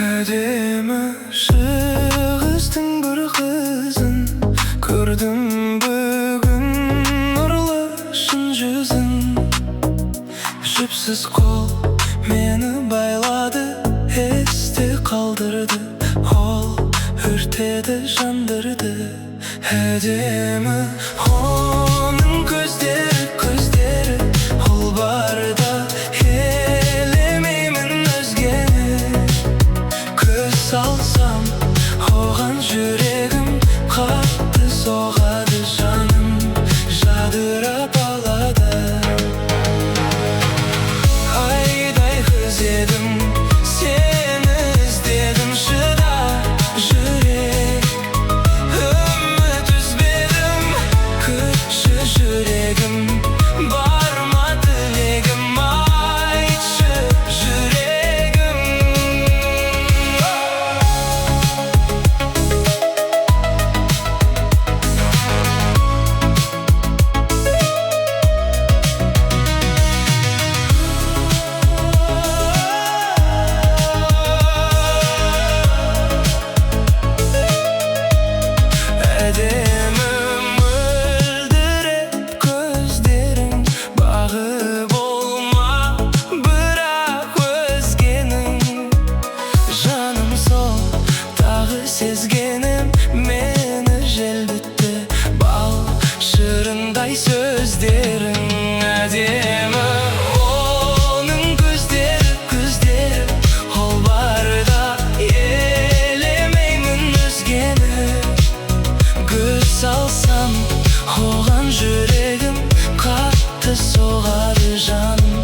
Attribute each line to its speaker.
Speaker 1: Әдемі шығыстың бір қызын көрдім бүгін, нұрлы шын жүзін. Жіпсіз қол мені байлады, есте қалдырды. Ол өртеді, жандырды. Әдемі оның көздері, көздері. Ол барда елемеймін өзгені. Көз салсам оған, жүрегім қатты соғады, жаным жадырап алады. Айдай қыз едің, сені іздедім. Шыда, жүрек, үміт үзбедім. Күтші, жүрегім, бар ма тілегім? Айтшы, жүрегім. Әдемі, мөлдіреп көздерің, бағы болма бірақ өзгенің. Жаным сол, тағы сезгенім мені желбітті бал шырындай сөздерің. Әдемі оның көздері, көздері. Ол барда елемеймін өзгені. Көз салсам оған, жүрегім қатты соғады, жаным